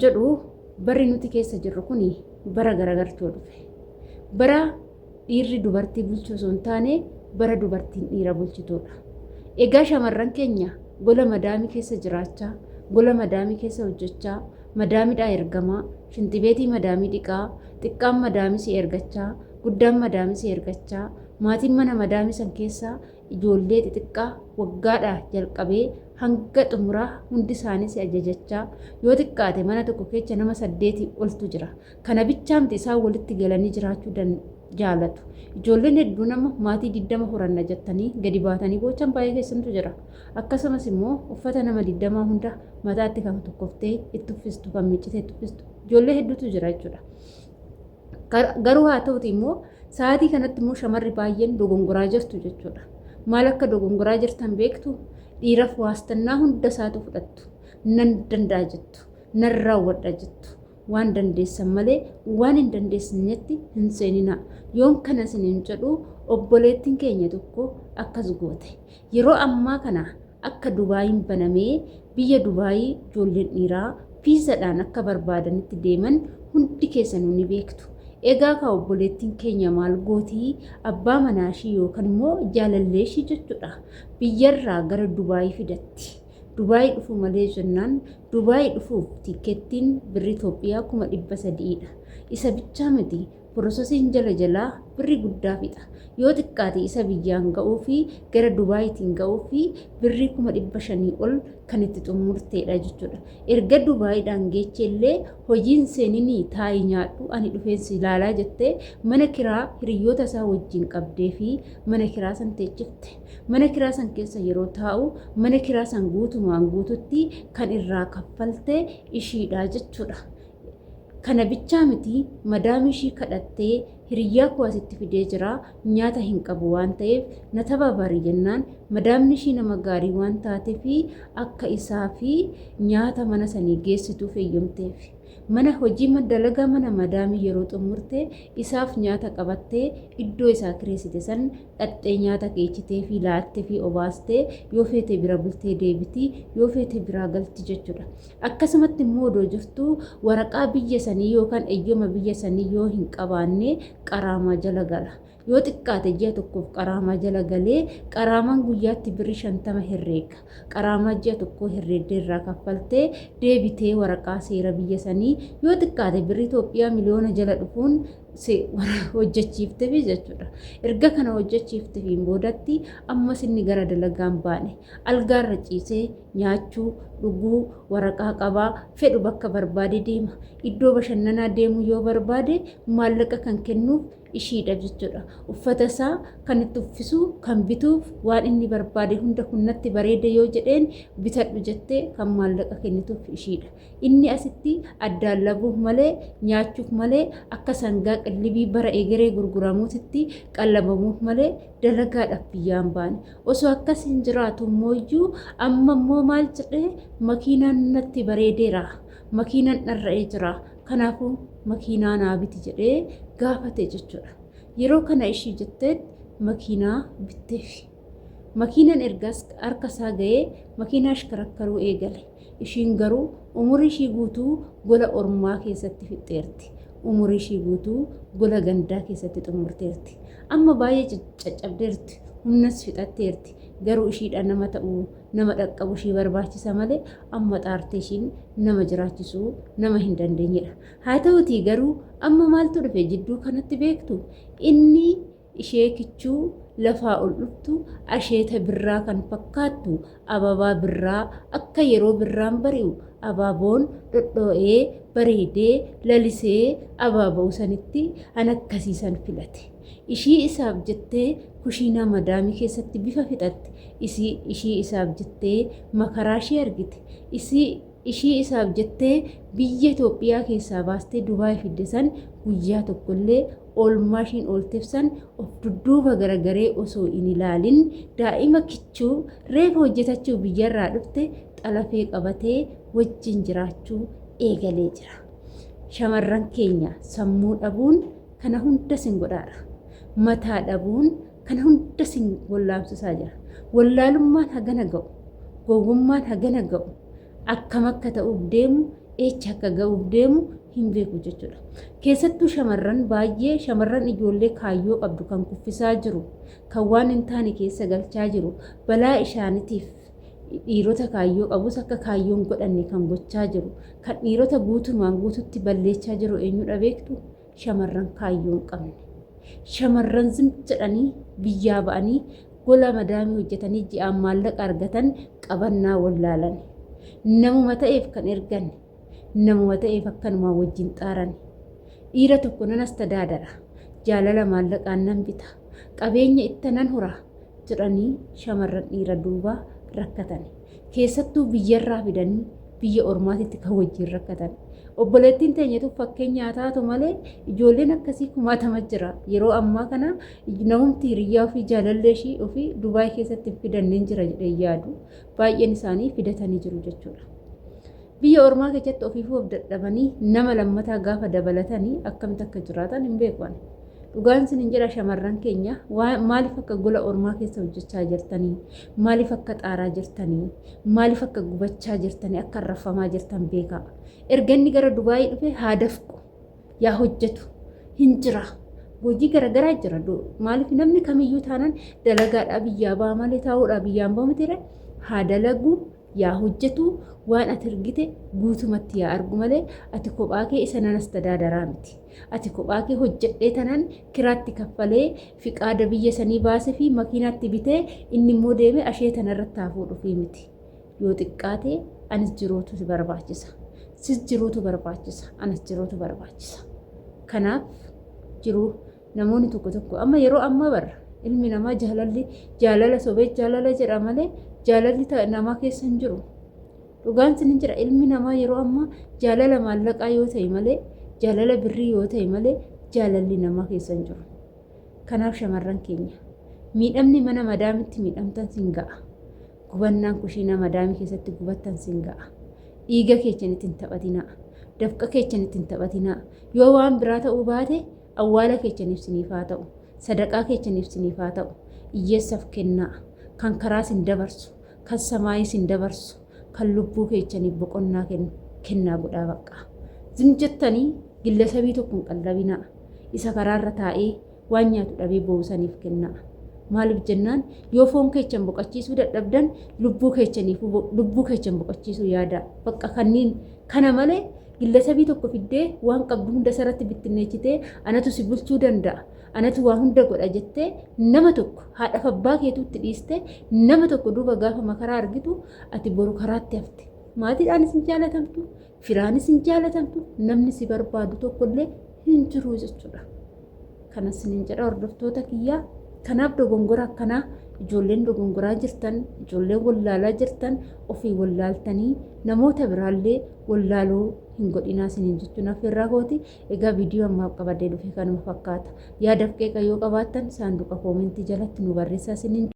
Jedhu barri nuti keessa jirru kun bara garagartoo dhufe. Bara dhiirri dubartii bulchu osoo hin taane bara dubartiin dhiira bulchituudha. Egaa shamarran keenya gola madaamii keessa jiraachaa, gola madaamii keessa hojjechaa, madaamidhaa ergamaa, shintibeetii madaamii dhiqaa, xiqqaan madaamii si ergachaa, guddaan madaamii si ergachaa, maatiin mana madaamii san keessaa ijoollee xixiqqaa waggaadhaa jalqabee hanga xumuraa hundi isaanii si ajajachaa, yoo xiqqaate mana tokko keessa nama saddeetii oltu jira. Kana bichaa miti, isaan walitti galanii jiraachuu jaalatu. Ijoolleen hedduun amma maatii 20 horanna jettanii gadi baatanii boochan baay'ee keessantu jira. Akkasumas immoo uffata nama 20 hunda mataatti kan tokkoftee itti uffistu, kan miiccitee itti uffistu ijoollee hedduutu jira jechuudha. Garuu haa ta'uti immoo sa'aatii kanatti immoo shamarri baay'een dogongoraa jirtu jechuudha. Maal akka dogongoraa jirtan beektu? Dhiiraaf waastannaa hunda isaatu fudhattu. Nan danda'a jettu. Nan raawwadha jettu. Waan dandeessan malee waan hin dandeessnetti hin seeninaa. Yoon kana isiniin jedhu obboleettiin keenya tokko akkas goote. Yeroo ammaa kana akka Dubaayiin banamee biyya Dubaayii ijoolleen dhiiraa fiizadhaan akka barbaadanitti deeman hundi keessanuu ni beektu. Egaa kaa obboleettiin keenya maal gootii? Abbaa manaashii yookaan immoo jaalalleeshii jechuudha. Biyyarraa gara Dubaayii fidatti. Dubaayii dhufuu malee jennaan Dubaayii dhufuuf tiikkeettiin birrii Itoophiyaa 300,000dha. Isa bichaa miti, porososiin jala jalaa birrii guddaa fixa. Yoo xiqqaate isa biyyaan ga'uu fi gara Dubaayitiin ga'uu fi birrii 500,000 ol kan itti xumurteedha jechuudha. Erga Dubaayiidhaan geechee illee hojiin seeninii taa'ii nyaadhu, ani dhufeen si ilaalaa jettee mana kiraa hiriyoota isaa wajjin qabdee fi mana kiraa san teechifte. Mana kiraa san keessa yeroo taa'u mana kiraa san guutumaan guututti kan irraa kaffalte ishiidha jechuudha. Kana bichaa miti, madaamii ishii kadhattee hiriyyaa koo asitti fidee jira, nyaata hin qabu waan ta'eef na tabaabari jennaan madaamni ishii nama gaarii waan taateef akka isaa fi nyaata mana sanii geessituuf eeyyamteef. Mana hojii dalagaa mana madaamii yeroo xumurte isaaf nyaata qabattee iddoo isaa kireessite san dhaqxee nyaata geechitee fi laattee fi obaastee, yoo feete bira bultee deebiti, yoo feete biraa galti jechuudha. Akkasumatti immoo odoo jirtuu waraqaa biyya sanii yookaan eeyyama biyya sanii yoo hin qabaanne qaraamaa jala gala. Yoo xiqqaate ji'a tokkoof qaraamaa jala galee qaraamaan guyyaatti birrii 50 herreega. Qaraamaa ji'a tokkoo herreeddee irraa kaffaltee deebitee waraqaa seera biyya sanii yoo xiqqaate birrii Itoophiyaa miliyoona jala dhufuun hojjechiiftefi jechuudha. Erga kana hojjechiiftefiin boodatti ammas inni gara dalagaan baane. Algaarra ciisee nyaachuu, dhuguu, waraqaa qabaa, fedhu bakka barbaade deema. Iddoo bashannanaa deemuu yoo barbaade maallaqa kan kennuuf ishiidha jechuudha. Uffata isaa kan itti uffisu, kan bituuf, waan inni barbaade hunda kun natti bareeda yoo jedheen bitadhu jettee kan maallaqa kennituuf ishiidha. Inni asitti addaan labuuf malee, nyaachuuf malee, akka sangaa qillibii bara egeree gurguramuutitti qallabamuuf malee dalagaadhaaf biyyaan baane. Osoo akkas hin jiraatu immooyyuu amma immoo maal jedhee? Makiinaan natti bareedeera. Makiinaan dharra'ee jira. Kanaafuu makiinaa naa biti jedhee gaafate jechuudha. Yeroo kana ishii jetteet makiinaa bitteefi. Makiinaan erga harka isaa ga'ee makiinaa ashkarakkaruu eegale. Ishiin garuu umurii ishii guutuu gola ormaa keessatti fixxeerti. Umurii ishii guutuu gola gandaa keessatti xumurteerti. Amma baay'ee caccabdeerti. Humnas fixatteerti. Garuu ishiidha nama ta'uu, nama dhaqqabu ishii barbaachisa malee amma xaartee ishiin nama jiraachisuu nama hin dandeenyedha. Haa ta'utii garuu amma maaltu dhufe jidduu kanatti beektu? Inni ishee kichuu lafaa ol dhuftu, asheeta birraa kan fakkaattu, ababaa birraa akka yeroo birraan bari'u abaaboon dhodhoo'ee bareedee lalisee abaaba'u sanitti an akkasii san filate. Ishii isaaf jettee kushiinaa madaamii keessatti bifa fixatte, isii ishii isaaf jettee makaraa ishii argite, isii ishii isaaf jettee biyya Itoophiyaa keessaa baastee Dubaay fidde san guyyaa tokkollee oolmaa ishiin oolteef san of dudduuba garagaree osoo hin ilaalin daa'ima kichuu reefa hojjetachuu biyyarraa dhufte xalafee qabatee wajjin jiraachuu eegalee jira. Shamarran keenya sammuu dhabuun kana hunda sin godhaadha. Mataa dhabuun kana hunda sin wallaamsisaa jira. Wallaalummaan hagana ga'u, gowwummaan hagana ga'u, akkam akka ta'uuf deemu Eecha akka ga'uuf deemu hin beeku jechuudha. Keessattuu shamarran baay'ee shamarran ijoollee kaayyoo qabdu kan kuffisaa jiru, kan waan hin taane keessa galchaa jiru, balaa ishaanitiif dhiirota kaayyoo qabus akka kaayyoon godhanne kan gochaa jiru, kan dhiirota guutumaan guututti balleechaa jiru eenyudha beektu? Shamarran kaayyoo hin qabne. Shamarran zim jedhanii biyyaa ba'anii gola madaamii hojjetanii ji'aan maallaqa argatan qabannaa wallaalani. Namuma ta'eef kan ergan, namuma ta'eef akkanumaan wajjin xaaran. Dhiira tokko nan astadaadara, jaalala maallaqaan nan bita, qabeenya itta nan hora jedhanii shamarran dhiira duuba rakkatani. Keessattuu biyyarraa fidanii biyya ormaatitti kan wajjin rakkatan. Obboleettiin teenya tun fakkeenya haa taatu malee ijoolleen akkasii kumaatama jira. Yeroo ammaa kana namumti hiriyyaa ofii jaalallee ishii ofii Dubaay keessatti hin fidanneen jira jedhee yaadu. Baay'een isaanii fidatanii jiru jechuudha. Biyya ormaa keessatti ofiifuu of dadhabanii nama lammataa gaafa dabalatanii akkamitti akka jiraatan hin beeku ani. Dhugaan isinin jedha shamarran keenya maaliif akka gola ormaa keessa hojjechaa jirtanii, maaliif akka xaaraa jirtanii, maaliif akka gubachaa jirtanii, akka arraffamaa jirtan beekaa. Erga inni gara Dubaayii dhufe haa dafqu, yaa hojjetu, hin jira. Hojii garagaraa jira. Maaliif namni kamiyyuu taanaan dalagaadhaa biyyaa ba'a malee taa'uudhaa biyyaan ba'a miti haa dalagu yaa hojjetu waan ati argite guutumatti yaa argu malee ati kophaa kee isa nan astadaadaraa miti. Ati kophaa kee hojjedhee tanan kiraatti kaffalee fiqaada biyya sanii baasee fi makiinaatti bitee inni immoo deemee ashee tanarratti haa fuudhufii miti. Yoo xiqqaate anis jiruutu si barbaachisa. Sis jiruutu barbaachisa. Anas jiruutu barbaachisa. Kanaaf jiruu namoonni tokko tokko amma yeroo ammaa barra ilmi namaa jaalalli jaalala sobee jaalala jedha malee jaalalli namaa keessa hin jiru. Dhugaan sin hin jira ilmi namaa yeroo ammaa jaalala maallaqaa yoo ta'e malee jaalala birrii yoo ta'e malee jaalalli namaa keessa hin jiru. Kanaaf shamarran keenya miidhamni mana madaamitti miidhamtan sin ga'a. Gubannaan kushiinaa madaamii keessatti gubattan sin ga'a. Dhiiga keechan ittiin taphatinaa. Dafqa keechan ittiin taphatinaa. Yoo waan biraa ta'uu baate awwaala keechaniif siniif haa ta'u. Sadaqaa keechaniif siniif haa ta'u. Hiyyeessaaf kennaa. Kan karaa sin dabarsu. Kan samaayii sin dabarsu. Kan lubbuu keechaniif boqonnaa kennu kennaa godhaa baqqaa. Zim jettanii gillasabii tokko hin qallabinaa. Isa karaarra taa'ee waan nyaatu dhabee boo'u saniif kennaa. Maaliif jennaan yoo foon keechan boqachiisuu dadhabdan lubbuu keechaniifuu lubbuu keechan boqachiisuu yaadaa. Bakka kanniin kana malee gillasabii tokko fiddee waan qabdu hunda isarratti bittinneechitee anatu si bulchuu danda'a. Anatu waa hunda godha jettee nama tokko haadhaaf abbaa keetuutti dhiistee nama tokko duuba gaafa makaraa argitu ati boru karaatti hafte. Maatiidhaanis hin jaalatamtu, firaanis hin jaalatamtu, namni si barbaadu tokkollee hin jiru jechuudha. Kana isiniin jedha hordoftoota kiyyaa. Kanaaf dogongora akkanaa ijoolleen dogongoraa jirtan, ijoolleen wallaalaa jirtan ofii wallaaltanii namoota biraallee wallaaloo hin godhinaa isiniin jechuun affeerraa kooti. Egaa viidiyoo ammaaf qabadhee dhufe kanuma fakkaata. Yaadaaf qeeqa yoo qabaattan saanduqa koomentii jalatti nu barreessaa isiniin.